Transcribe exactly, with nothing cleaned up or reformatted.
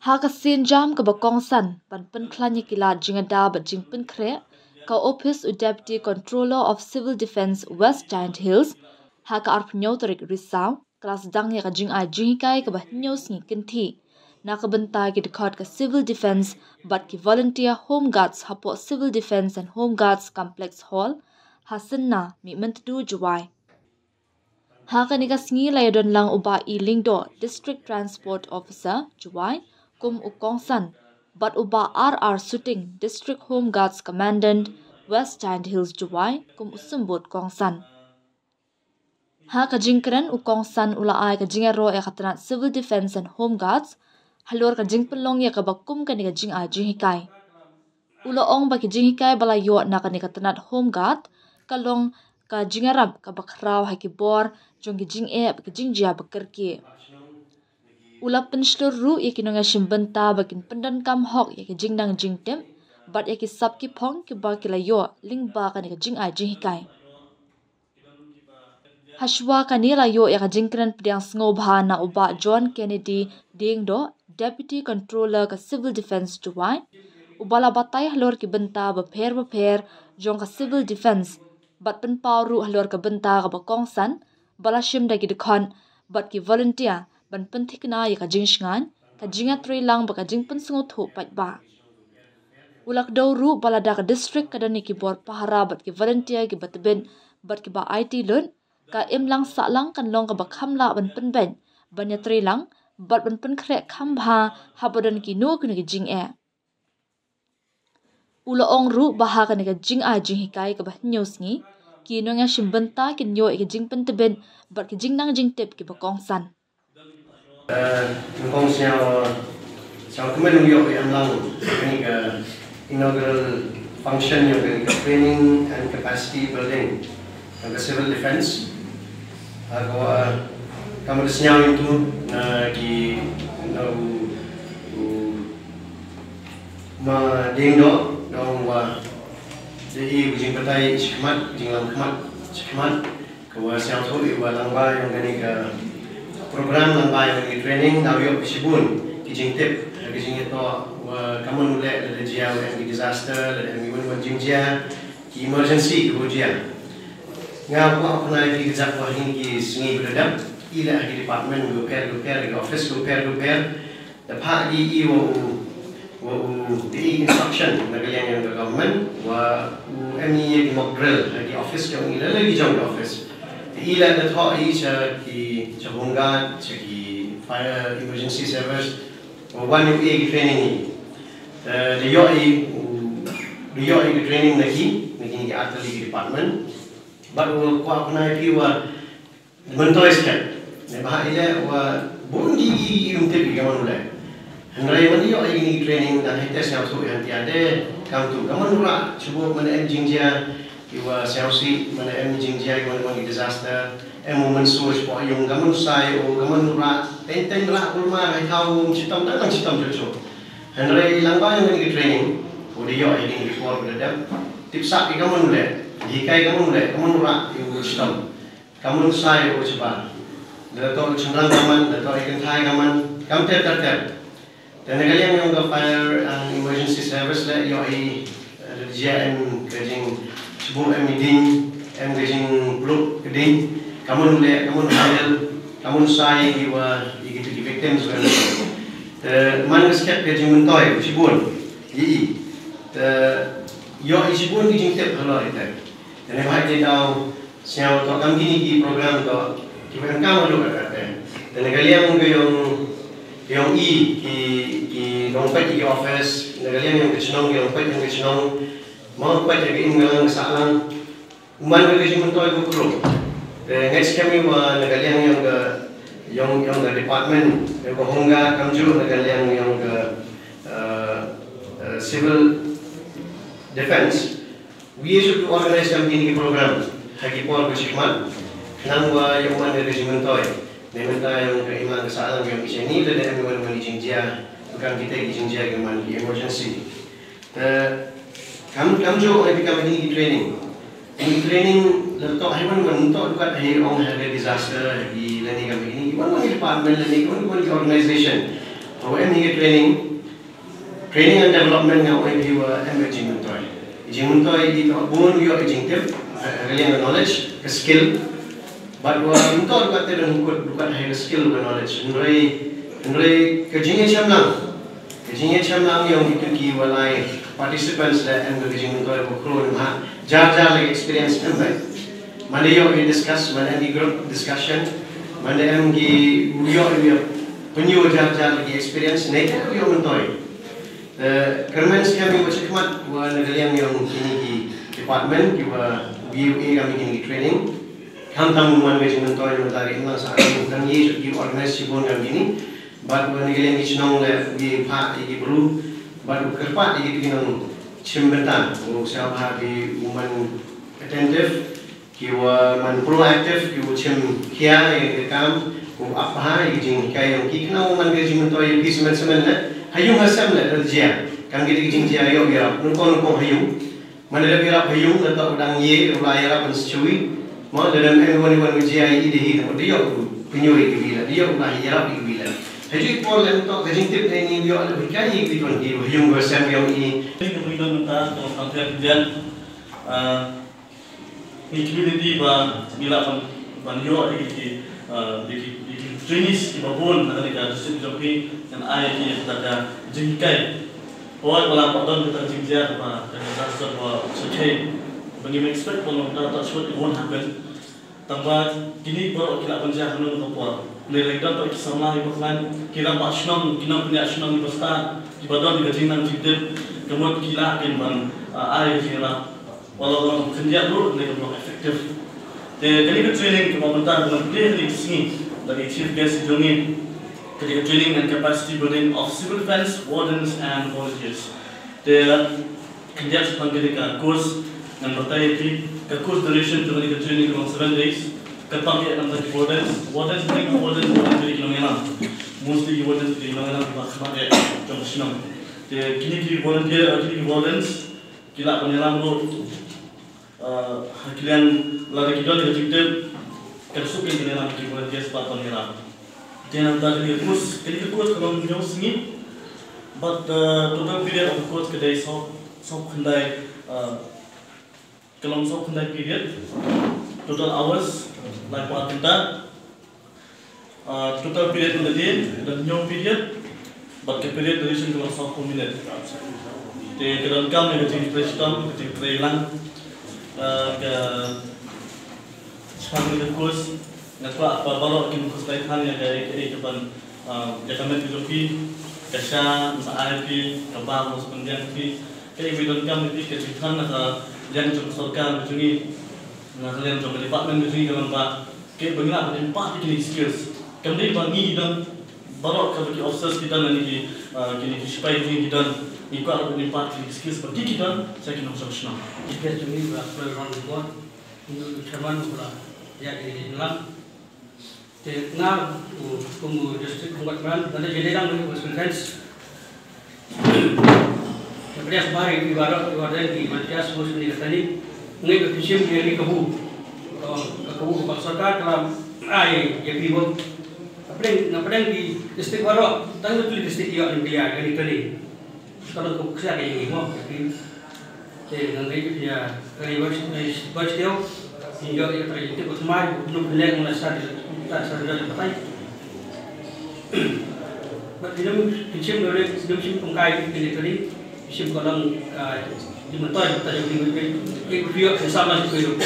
Ha ka sienjam kaba kongsan ban pynkhlaiñ ïa ki lad jingada bad jingpynkhreh, ka ophis u Deputy Controller of Civil Defence West Jaintia Hills, ha ka arphew hynñiew tarik Risaw, ka la sdang ïa ka jingai jinghikai kaba hynñiew sngi kynthih na ka bynta ki dkhot ka Civil Defence bad ki Volunteer Home Guards hapoh Civil Defence and Home Guards Complex Hall, ha Synna, Mihmyntdu, Jowai. Ha kane ka sngi la ïadon lang u Bah E. Lyngdoh, District Transport Officer, Jowai, kum u kongsan, bad u Bah R. R. Suting, District Home Guards Commandant, West Jaintia Hills, Jowai, kum u symbud kongsan. Ha ka jingkren, u kongsan u la ai ka jingïaroh ïa ka tnat Civil Defence and Home Guards halor ka jingpynlong ïa kaba kum kane ka jingai jinghikai. U la ong ba ki jinghikai ba la ïoh na kane ka tnat Home Guard ka long ka jingïarap kaba khraw ha ki bor jong ki jingeh bad ki jingjia ba kyrkieh. U la pynshlur ruh ïa ki nongïashim bynta ba kin pyndonkam hok ïa ki jingnang jingtip bad ïa ki sap ki phong kiba ki la ïoh lyngba kane ka jingai jinghikai. Hashwa kane la ïoh ïa ka jingkren pdiang sngewbha na u Bah John Kennedy Diengdoh, Deputy Controller ka Civil Defence Jowai, uba la batai halor ki bynta bapher bapher jong ka Civil Defence bad pynpaw ruh halor ka bynta kaba kongsan ba la shim da ki dkhot bad ki volunteer ban pynthikna ïa ka jingshngaiñ, ka jingïatreilang bad ka jingpynsngewthuh paidbah. U la kdew ruh ba lada ka district ka don ïa ki bor pahara bad ki volunteer kiba tbit bad kiba aiti lut, ka imlang sahlang kan long kaba kham lah ban pynbeit, ban ïatreilang bad ban pynkhreh kham bha haba don kino kino ki jingeh. U la ong ruh ba ha kane ka jingai jinghikai kaba hynñiew sngi, ki nongïashim bynta kin ïoh ïa ki jingpyntbit bad ki jingnang jingtip kiba kongsan. Nyngkong sñiaw, sñiaw kmen u yoh i emlang kani ka inaugural function yong kani ka training and capacity building yong ka civil defense. Ka wa kam da sñiaw itu na ki na u u ma ding do dong wa de i u jingpatai i shikmat jinglam khmat shikmat. Ka wa sñiawthuh i wa lyngba yong kani ka program lyngba yong kani ka training daw yoh ki shibun ki jingtip ha ki jingïatoh wa kammon u leh lada jia wa em ki disaster lada em ki wan wan jingjia ki emergency ki wa jia. Nga kwah u kynai phi kjak wa ha kini ki sngi ba da dep i leh ha ki department ki wa pher ki wa pher ki office ki wa pher ki wa pher. Da phah ki i wa u wa u da i instruction na ka liang yong ka government wa u em i ya ki mock drill ha ki office yong i la la ki jong ki office. Da i la da thoh i cha ki cha home guard cha ki fire emergency service wa wan yong i ki training i. Da yoh i da yoh i ki training na ki na ki ki artylli ki department. Bad u kwah u kynai phi wa Myntoi skhem ne ba ha ile wa bun ki ki ki um tip ki kaman u le. Hynrei man ïoh ïa kini ki training dang hynte sñiawthuh ïa ki ade kam tu kaman u rah chubu man em jingjia ki wa sñiawsih man em jingjia ki wan wan ki disaster em u mynsur chubu yung kaman u sai u kaman u rah teng teng rah kulmar hai thaw um chitom dang dang chitom chuchu. Hynrei lang ba ïa kini ki training u di ïoh ïa kini ki por u da dep tip sah ki kaman u le hikai kaman u le kaman u rah ïa u chitom. Kamun sai u chibah. Da toh chynrang kaman, da toh i kynthai kaman, kam ter ter ter. Te na ka liang yong ka fire and emergency service le ïoh i da jia em ka jing chibu em i ding, em ka jing pluk ka ding, kamun le, kamun handle, kamun sai i wa i ki ki victims wa. Te man ka skep ka jing myntoi u chibun i i. Te ïoh i chibun ki jing tep halor i te. Te ne bha i te daw Sñiaw toh kam kini ki program toh ki program kam alu kata te. Te na ka liang ka yong yong i ki ki nong pait ki office na ka liang yong ka chnong yong pait yong ka chnong. Mo pait ka im ka lang ka sah lang. Uman ka ki jingmyntoi ko kru. Te ngai skhem i wa na ka liang yong ka yong yong ka department yong ka hongga kamju na ka liang yong ka civil defense. Wi ïa shu tu organize kam kini ki program ha ki por ba shi khmat. Khnang wa ïoh man ka jingmyntoi. Ne mynta ïa ka imlang ka sahlang ïa ki shani lada em wan wan ki jingjia. Kam kita ki jingjia ki man ki emergency. Te kam kam jo ïa ki kam kini ki training. Kini training la toh hai wan wan toh dukat hai ong ha ka disaster ha ki lani kam kini ki wan wan ki department lani ki wan wan ki organization. Wa em hi ka training, training and development nga ong ïa phi wa em ka jingmyntoi. Jingmyntoi i ka bun ïoh i jingtip, eh, ka liang ka knowledge, ka skill. But wa myntoi ruh ka te don kut, ruh ka hai ka skill ka knowledge. Hynrei, hynrei ka jingïashem lang. Ka jingïashem lang ïong kitu ki wa lai participants la em ka jingmyntoi wa kro ha jar jar la experience em bai. Mane ïoh i discuss, mane em ki group discussion, mane em ki ïoh i pynïoh jar jar ki experience ne ïoh myntoi. Eh, kyrmen skhem ïa wa chikmat wa na ka liang ïong kini ki department ki wa B U A kami kini ki training. Khamtam u man ka jingmyntoi mynta ri nang sa dang ïa ki organize shibun kami kini. Bad wa na ka liang ki chnong le ki pha ïa ki bru. Bad u kyrpad ïa ki tu ki nang chim bynta u sa bha ki u man attentive. Ki wa man proactive, ki wa chim khia ïa ka kam, ku ap bha ïa ka jinghikai ïong ki khnang wa man ka jingmyntoi ïa phi semen semen le ha ïung ha sem le da jia. Kam ki da ki jingjia ïoh ïarap nyngkong nyngkong ha ïung. Man da ïarap ha ïung da toh u dang ïe u la ïarap ban shui. Mo da dang em wan wan jia ïa i da hi da ïoh u pynïoh ïa ki wi la da ïoh u la ïarap ïa ki wi la. Ha ju i por le toh ka jingtip ne ni ïoh le hikai ïa ki ton ki ha ïung ha sem ïong i. Ni ka bri don ta to kan ter ki jan. Ngi community ba ngi lah ban, ban ïoh ïa ki, ah, ïa ki, ïa ki trainees kiba bun na kane ka district jong phi, ngan ai ïa ki kata ka jinghikai. Hooid, ba la pat don kata ka jingjia kaba ka disaster ba shyrkhei ba ngim expect ba long kata, touch wood, it won't happen. Tangba kine baroh ki lah ban jia ha kano kano ka por. Lei lei don toh ki samla kiba khlaiñ, ki rangbah shnong, ki nongpynïaid shnong kiba stad, kiba don ka jingnang jingtip, ka mut ki lah kin ban, ah, ai ka jingïarap. Wat la long khyndiat ruh, ne ka long effective. Te kane ka training kaba mynta ka long kane ka sngi da ka chief guest jong ngi, ka dei ka training and capacity building of civil defense wardens and volunteers. Te khyndiat shaphang kane ka course ngan batai ïa phi. Ka course duration jong kane ka training ka long seven days. Ka pang ïa namta ki wardens, wardens ne ka wardens, wardens ki nongïalam. Mostly ki wardens ki nongïalam kiba khmat ïa jong ka shnong. Te kine ki volunteer, kine ki wardens ki lah ban ïalam ruh. Ah, ha ki liang lada ki don ka jingtip, kan suk ïa ki liang ki volunteers pat ban ïarap. Te nangta kane ka course, kane ka course ka long hynñiew sngi. But the total period of the course ka dei saw, saw khyndai, ah, ka long saw khyndai period. Total hours laiphew ar kynta. Ah, total period ka dei, don hynñiew period, bad ka period duration ka long sawphew minit. Te ka donkam ïa ka jingtrei shitom, ka jingtrei lang, ah, ka shaphang ka course, nga kwah ba baroh kin course lai than ïa ka, ïa ka, ïa ka ban, ah, ïa ka met ka jong phi, ka sha, sa ai phi, ka ba, sa pyndiang phi, ka ïa ka donkam ïa phi, ka jingthan na ka liang jong ka sorkar ka jong ngi, na ka liang jong ka department ka jong ngi ka long ba Ki ba ngi lah ban impart ïa kine ki skills. Kam dei ba ngi ki don, baroh kaba ki officers ki don lane ki, ah, kine ki sipai ki don, ngi kwah ban impart ïa kine ki skills ba ki ki don sha ki nongshong shnong. Ki best jong ngi ba pynlong report, ngi u chairman u la ïa ki lam. Te nga u kum u district combat command, nga da jingdei lang ba ngi u defense. Ka pdiang sumar ïa ki baroh ki warden ki volunteers ba shu ïa ka training. Ngi ka pynshim ïa ki kabu. Ka kabu ka sorkar ka la ai ïa ki ba. Ka pdiang, na pdiang ki district baroh, tang ka district ïa ki training. Ka long ka buk sia ka ïa ki mo. Te ngan ïa ka ri bas, bas teo. Ngi ïoh ïa ka ri tip utmai, nuk leng na sa, sa, sa, sa, sa, Ba ki nang ki shim dore, ki nang shim tong kai ki ni tadi, ki shim ko nang, ah, di mentoi, ta jong di mentoi, ki video sama si ko.